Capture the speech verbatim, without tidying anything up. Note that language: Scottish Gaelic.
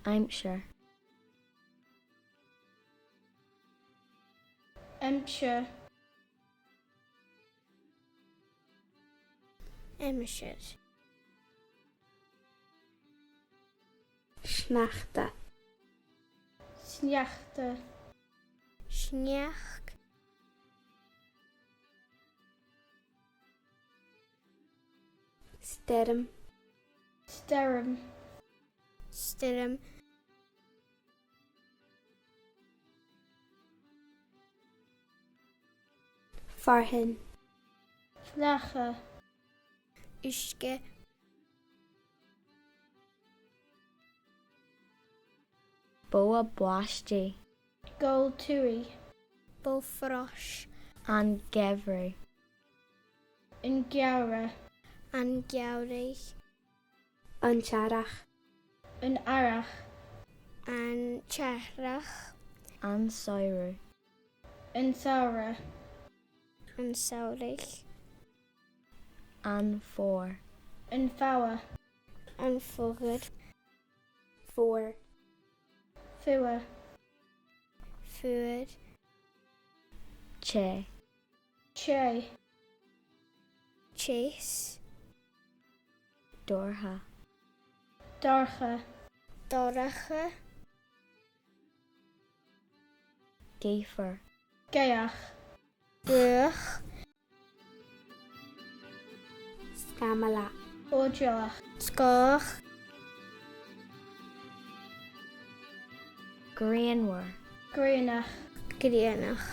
Aimsir. Aimsir. Aimsir. Sneachta. Sneachta. Sneachd. Stoirm. Stoirm. Stoirm. Fearthainn. Fleadh. Uisge. Bogha baisteadh. Goal twoaidh. Bogha-frois. An geamhradh. An geamhradh. An geamhradh. An t-earrach. An earrach. An t-earrach. An samhradh. An samhradh. An samhradh. An fhoghair. An foghair. An foghair. Fuar. Fuar. Fuar. Tè. Tè. Teas. Dorcha. Dorcha. Dorcha. Gaofar. Gaoth. Gaoth. Scamallach. Òidealach. Sgòthach. Grianmhar. Grianach. Grianach.